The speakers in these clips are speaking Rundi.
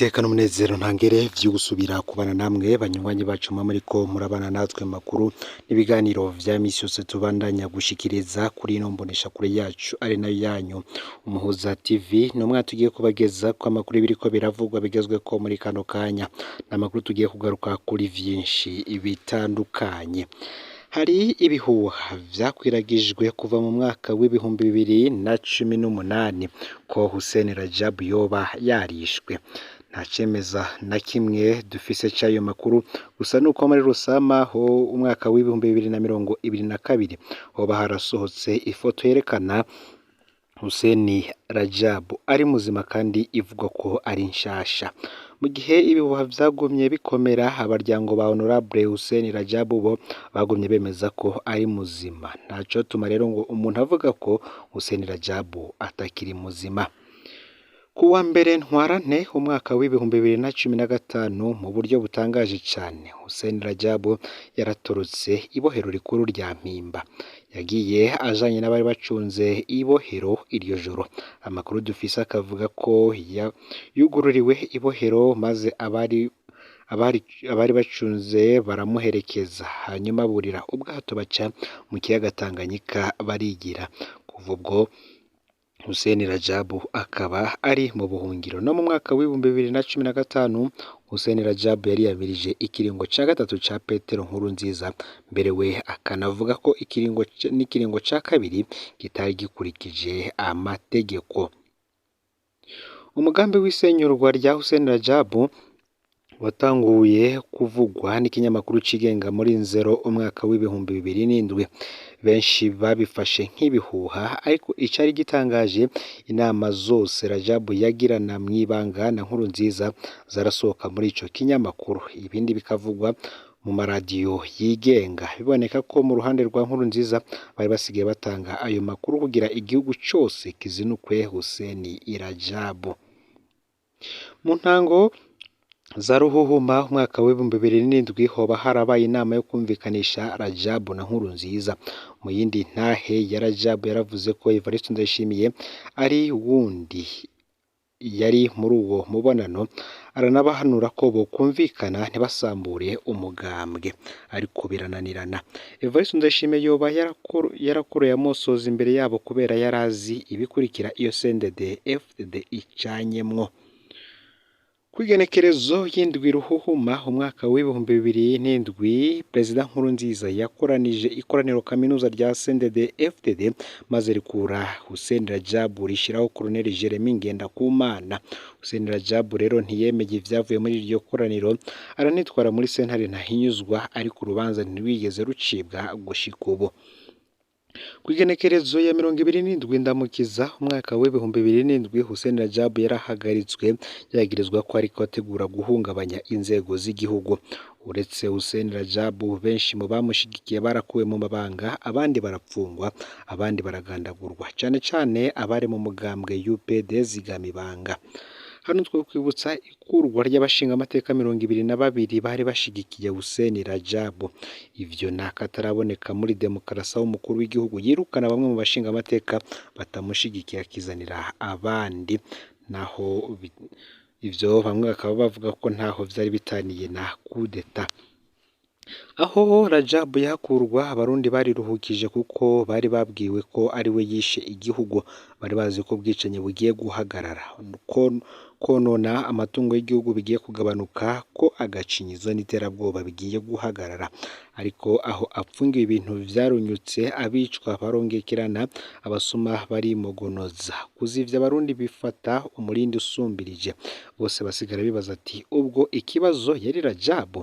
Iteka n'umunezero ntangere vyo gusubira kubana namwe banywanyi bacu mwa muriko murabana natwe mu makuru n'ibiganiro vya misi yose tubandanya gushikiriza kuri ino mboneshakure yacu ari nayo yanyu Umuhuza TV. Ni umwanya tugiye kubageza ko amakuru biriko biravugwa bigezweko muri kano kanya. Ni amakuru tugiye kugaruka kuri vyinshi bitandukanye. Hari ibihuha vyakwiragijwe kuva mu mwaka w'2018 ko Hussein Rajab yoba yarishwe. Nta cemeza na kimwe dufise c'ayo makuru, gusa nuko muri Rusama ho umwaka w'2022 hoba harasohotse ifoto yerekana Hussein Rajab ari muzima kandi ivugwa ko ari nshasha. Mu gihe ibihuha vyagumye bikomera, abaryango ba Honorable Hussein Rajab bo bagumye bemeza ko ari muzima. Ntacotuma rero ngo umuntu avuga ko Hussein Rajab atakiri muzima. Ku wa mbere Ntwarante umwaka w'2015, mu buryo butangaje cane, Hussein Rajab yaratorotse ibohero rikuru rya Mpimba. Yagiye ajanye n'abari bacunze ibohero iryo joro. Amakuru dufise akavuga ko yugururiwe ibohero maze abari bacunze baramuherekeza, hanyuma burira ubwato baca mu kiyaga Tanganyika barigira. Kuva ubwo Hussein Rajab akaba ari mu buhungiro. No mu mwaka w'2015 Hussein Rajab yariyamirije ikiringo ca gatatu ca Petero Nkurunziza, mbere we akanavuga ko ikiringo n'ikiringo ca kabiri kitari gikurikije amategeko. Umugambi w'isenyurwa rya Hussein Rajab watanguye kuvugwa n'ikinyamakuru cigenga muri Nzero umwaka w'2007. Benshi babifashe nk'ibihuha, ariko icari gitangaje, inama zose Rajab yagirana mw'ibanga na Nkurunziza zarasohoka muri ico kinyamakuru, ibindi bikavugwa mu maradiyo yigenga. Biboneka ko mu ruhande rwa Nkurunziza bari basigaye batanga ayo makuru kugira igihugu cose kizinukwe Hussein Rajab. Mu ntango za Ruhuhuma umwaka w'2007 hoba harabaye inama yo kumvikanisha Rajab na Nkurunziza. Mu yindi ntahe ya Rajab yaravuze ko Evariste Ndayishimiye ari wundi yari muri uwo mubonano, aranabahanura ko bokumvikana ntibasambure umugambwe, ariko birananirana. Evariste Ndayishimiye yoba yarakoroye amosozi imbere yabo kubera yarazi ibikurikira iyo CNDD FDD icanyemwo. Kw'igenekerezo y'indwi Ruhuhuma umwaka w'2007, Perezida Nkurunziza yakoranije ikoraniro kaminuza rya CNDD FDD maze rikura Hussein Rajab rishiraho Colonel Jeremy Ngendakumana. Hussein Rajab rero ntiyemeye ivyavuye muri iryo koraniro, aranitwara muri sentare ntahinyuzwa, ariko urubanza ntirwigeze rucibwa gushika ubu. Kw'igenekerezo ya 27 Ndamukiza umwaka w'2007, Hussein Rajab yarahagaritswe yagirizwa ko ariko ategura guhungabanya inzego z'igihugu. Uretse Hussein Rajab, benshi mu bamushigikiye barakuwe mu mabanga, abandi barapfungwa, abandi baragandagurwa, cane cane abari mu mugambwe UPD Zigamibanga. Hano twokwibutsa ikurwa ry'abashingamateka 22 bari bashigikiye Hussein Rajab. Ivyo nakataraboneka muri demokarasi aho umukuru w'igihugu yirukana bamwe mu bashingamateka batamushigikiye akizanira abandi. Naho ivyo bamwe bakaba bavuga ko ntaho vyari bitaniye na kudeta. Aho Rajab yakurwa, abarundi bariruhukije kuko bari babwiwe ko ariwe yishe igihugu. Bari bazi ko ubwicanyi bugiye guhagarara, ko konona amatungo y'igihugu bigiye kugabanuka, ko agacinyizo n'iterabwoba bigiye guhagarara. Ariko aho apfungiwe ibintu vyarunyutse, abicwa barongekerana, abasuma barimogonoza. Kuzivya abarundi bifata umurindi usumbirije. Bose basigara bibaza ati ubwo ikibazo yari Rajab?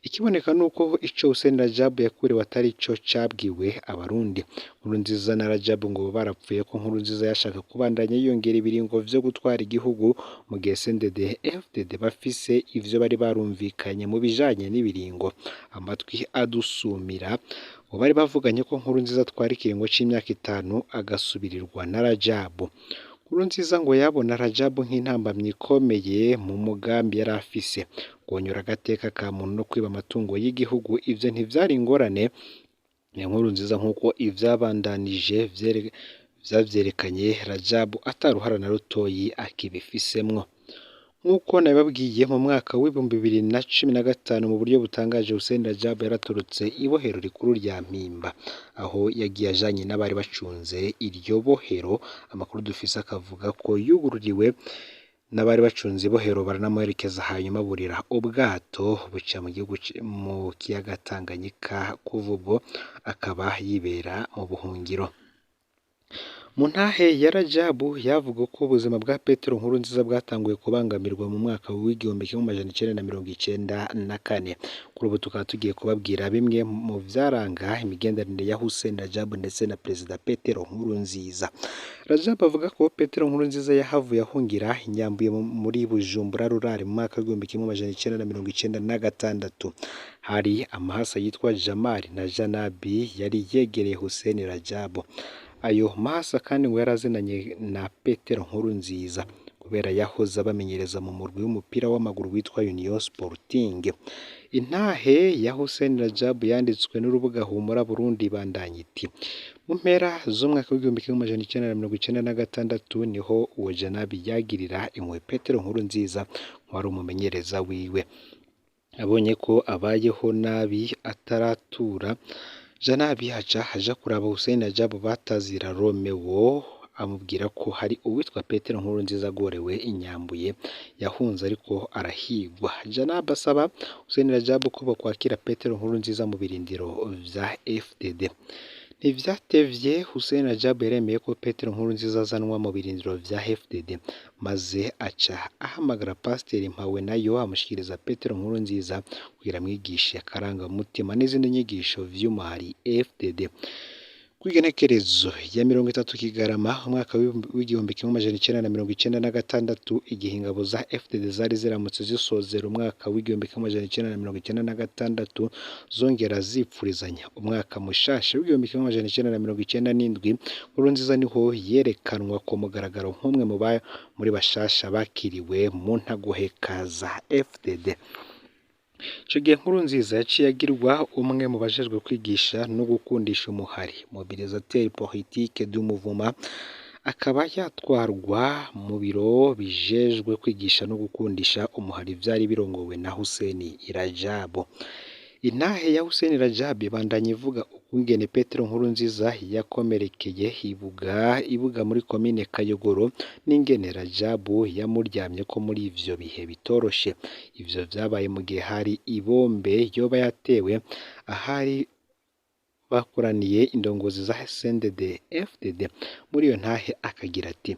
Ikiboneka nuko ico Hussein Rajab yakuriwe atari co cabwiwe abarundi. Nkurunziza na Rajab ngo barapfuye ko Nkurunziza yashaka kubandanya yiyongera ibiringo vyo gutwara igihugu, mu gihe CNDD FDD bafise ivyo bari barumvikanye mu bijanye n'ibiringo. Amatwi adusumira ngo bari bavuganye ko Nkurunziza atwara ikiringo c'imyaka 5 agasubirirwa na Rajab. Nkurunziza ngo yabona Rajab nk'intambamyi ikomeye mu mugambi yari afise, guhonyora agateka ka muntu no kwiba amatungo y'igihugu. Ivyo ntivyari ingorane ya Nkurunziza nk'uko ivyabandanije vyavyerekanye Rajab ataruhara na rutoyi akibifisemwo. Nk'uko nabibabwiye mu mwaka w'2015 mu buryo butangaje Hussein Rajab yaratorotse ibohero rikuru rya Mpimba, aho yagiye ajanye n'abari bacunze iryo bohero. Amakuru dufise akavuga ko yugururiwe n'abari bacunze ibohero baranamuherekeza, hanyuma burira ubwato buca mu gihugu mu kiyaga Tanganyika. Kuva ubwo akaba yibera mu buhungiro. Mu ntahe ya Rajabu yavuga ko ubuzima bwa Petero Nkurunziza bwatanguye kubangamirwa mu mwaka w'1994. Kuri ubu tukaba tugiye kubabwira bimwe mu vyaranga imigenderanire ya Hussein Rajabu ndetse na Perezida Petero Nkurunziza. Rajabu avuga ko Petero Nkurunziza yahavuye ahungira Inyambuye muri Bujumbura Rurare mu mwaka w'1996. Hari amahasa yitwa Jamali na Janabi yari yegereye Hussein Rajabu. Ayo mahasa kandi ngo yarazinanye na Petero Nkurunziza kubera yahoze abamenyereza mu murwi w'umupira w'amaguru witwa Union Sporting. Intahe ya Hussein Rajabu yanditswe n'urubuga Humura Burundi ibandanya iti: mu mpera z'umwaka w'1996 niho uwo Janabi yagirira impuhwe Petero Nkurunziza wari umumenyereza wiwe. Abonye ko abayeho nabi ataratura, Janabi aca aja kuraba Hussein Rajabu batazira Romeo, amubwira ko hari uwitwa Petero Nkurunziza agorewe Inyambuye yahunze ariko arahigwa. Janabi asaba Hussein Rajabu ko bokwakira Petero Nkurunziza mu birindiro vya FDD. Ntivyatevye Hussein Rajabu yaremeye ko Petero Nkurunziza azanwa mu birindiro vya FDD, maze aca ahamagara Pasiteri Mpawenayo amushikiriza Petero Nkurunziza kugira amwigishe akarangamutima n'izindi nyigisho vy'umuhari FDD. Kw'igenekerezo ya 30 Kigarama umwaka w'1996, igihe ingabo za FDD zari ziramutse zisozera umwaka w'1996 zongera zipfurizanya umwaka mushasha w'1997, Nkurunziza niho yerekanwa ku mugaragaro nk'umwe muri bashasha bakiriwe mu ntagoheka za FDD. Ico gihe Nkurunziza yaciye agirwa umwe mu bajejwe kwigisha no gukundisha umuhari mobilisateur politique du mouvement, akaba yatwarwa mu biro bijejwe kwigisha no gukundisha umuhari vyari birongowe na Hussein Rajabu. Intahe ya Hussein Rajabu ibandanya ivuga ukungene Petero Nkurunziza yakomerekeye ibuga muri komine Kayogoro n'ingene Rajabu yamuryamyeko muri ivyo bihe bitoroshe. Ivyo vyabaye mu gihe hari ibombe yoba yatewe ahari bakoraniye indongozi za CNDD FDD. Muri iyo ntahe akagira ati: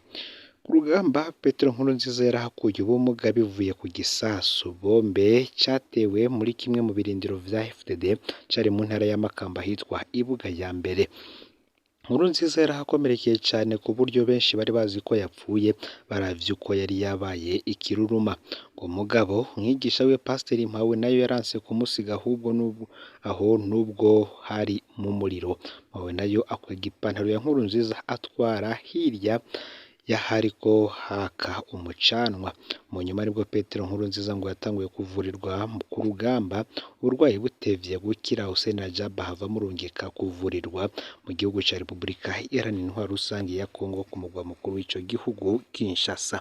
ku rugamba Petero Nkurunziza yarahakuye ubumuga bivuye ku gisasu bombe catewe muri kimwe mu birindiro vya FDD cari mu ntara ya Makamba ahitwa Ibuga ya mbere. Nkurunziza yarahakomerekeye cane ku buryo benshi bari bazi ko yapfuye baravye uko yari yabaye ikiruruma. Ngo mugabo umwigisha wiwe Pasiteri Mpawenayo yaranse kumusiga ahubwo aho nubwo hari mu muriro. Mpawenayo akwega ipantaro ya Nkurunziza atwara hirya y'ahariko haka umucanwa. Mu nyuma nibwo Petero Nkurunziza ngo yatanguye kuvurirwa ku rugamba, uburwayi butevye gukira Hussein Rajabu ahava amurungika kuvurirwa mu gihugu ca Repubulika Iharanira Intwaro Rusangi ya Kongo ku mugwa mukuru w'ico gihugu Kinshasa.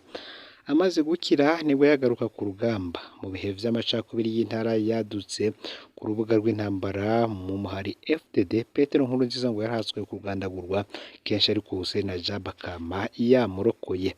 Amaze gukira nibwo yagaruka ku rugamba. Mu bihe vy'amacakubiri y'intara yadutse ku rubuga rw'intambara mu muhari FDD, Petero Nkurunziza ngo yarahatswe kugandagurwa kenshi ariko Hussein Rajabu akama yamurokoye.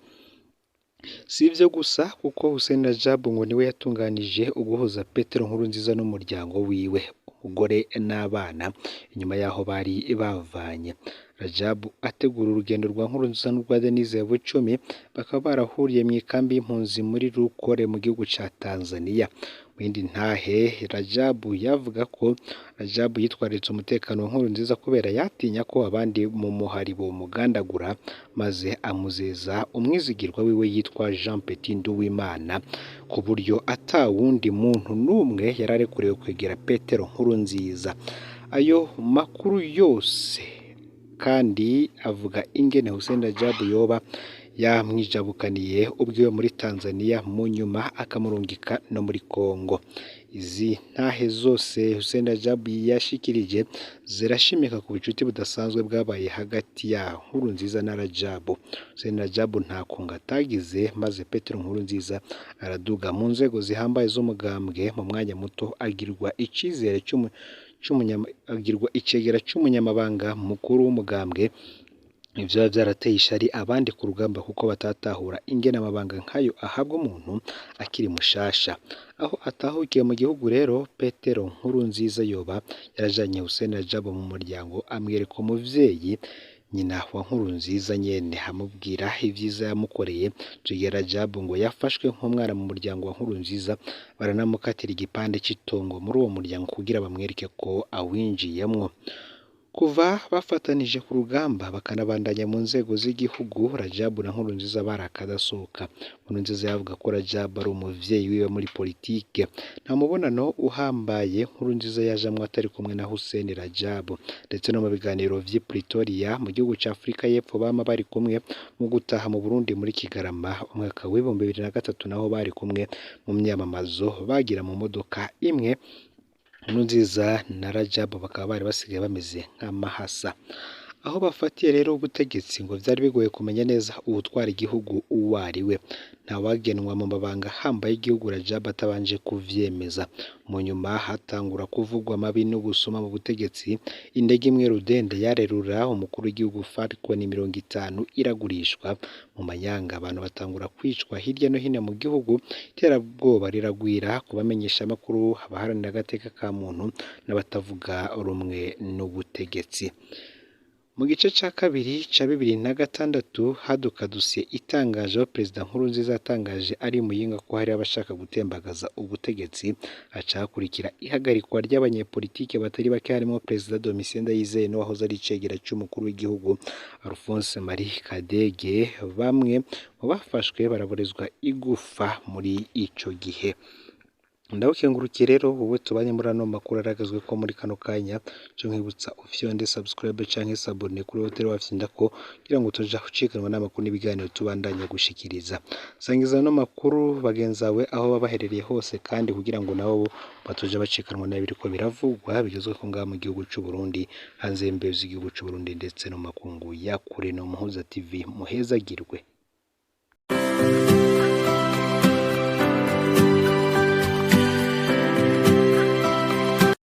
Si ivyo gusa kuko Hussein Rajabu ngo niwe yatunganije uguhuza Petero Nkurunziza n'umuryango wiwe, umugore n'abana, inyuma yaho bari bavanye. Rajabu ategura urugendo rwa Nkurunziza n'urwa Denise Bucumi, bakaba barahuriye mw'ikambi y'impunzi muri Rukore mu gihugu ca Tanzania. Mu yindi ntahe Rajabu yavuga ko Rajabu yitwararitse umutekano wa Nkurunziza kubera yatinya ko abandi mu muhari bomugandagura, maze amuzeza umwizigirwa wiwe yitwa Jean Petit Nduwimana, ku buryo ata wundi muntu n'umwe yararekuriwe kwegera Petero Nkurunziza. Ayo makuru yose kandi avuga ingene Hussein Rajabu yoba Yamwijabukaniye ubwiwe muri Tanzania, mu nyuma akamurungika no muri Kongo. Izi ntahe zose Hussein Rajab yashikirije zirashimika ku bucuti budasanzwe bwabaye hagati ya Nkurunziza na Rajab. Hussein Rajab nta kunga atagize, maze Petero Nkurunziza araduga mu nzego zihambaye z'umugambwe mu mwanya muto, agirwa icizere agirwa icegera c'umunyamabanga mukuru w'umugambwe. Ivyo biba vyarateye ishari abandi ku rugamba kuko batatahura ingene amabanga nkayo ahabwa umuntu akiri mushasha. Aho atahukiye mu gihugu rero, Petero Nkurunziza yoba yarajanye Hussein Rajab mu muryango, amwereka umuvyeyi nyina wa Nkurunziza nyene, amubwira ivyiza yamukoreye. Ico gihe Rajab ngo yafashwe nk'umwana mu muryango wa Nkurunziza, baranamukatira igipande c'itongo muri uwo muryango kugira bamwereke ko awinjiyemwo. Kuva bafatanije ku rugamba bakanabandanya mu nzego z'igihugu, Rajab na Nkurunziza bari akadasohoka. Nkurunziza yavuga ko Rajab ari umuvyeyi wiwe muri politike. Nta mubonano uhambaye Nkurunziza yajamwo atari kumwe na Hussein Rajab, ndetse no mu biganiro vy'i Pretoria mu gihugu ca Afrika y'Epfo bama bari kumwe. Mu gutaha mu Burundi muri Kigarama umwaka w'2003 naho bari kumwe mu myamamazo, bagira mu modoka imwe. Nkurunziza na Rajab bakaba bari basigaye bameze nk'amahasa. Aho bafatiye rero ubutegetsi ngo vyari bigoye kumenya neza uwutwara igihugu uwo ari we. Ntawagenwa mu mabanga ahambaye y'igihugu Rajab atabanje kuvyemeza. Mu nyuma hatangura kuvugwa amabi n'ubusuma mu butegetsi. Indege imwe rudende yarerura umukuru w'igihugu Falcon 50 iragurishwa mu manyanga, abantu batangura kwicwa hirya no hino mu gihugu. Iterabwoba riragwira ku bamenyeshamakuru, abaharanira agateka ka muntu n'abatavuga rumwe n'ubutegetsi. Mu gice ca kabiri ca 2006 haduka dosiye itangaje aho Perezida Nkurunziza yatangaje ari Muyinga ko hari abashaka gutembagaza ubutegetsi. Haca hakurikira ihagarikwa ry'abanyepolitike batari bake, harimo Perezida Domitien Ndayizeye n'uwahoze ari icegera c'umukuru w'igihugu Alphonse Marie Kadege. Bamwe mu bafashwe baraborezwa igufa muri ico gihe. Ndagukengurukiye rero wowe tubanye muri ano makuru aragazwe ko muri kano kanya, co nkwibutsa ufyonde subscribe canke s'abonner kuri hoteli wafyindako kugira ngo utoja ucikanwa n'amakuru n'ibiganiro tubandanya gushikiriza. Sangiza ano makuru bagenzawe aho baba baherereye hose, kandi kugira ngo nabo batoja bacikanwa n'ibiriko biravugwa bigezweho ngaha mu gihugu c'u Burundi, hanze y'imbibe z'igihugu c'u Burundi ndetse no mu makungu ya kure. No Muhuza TV, muhezagirwe.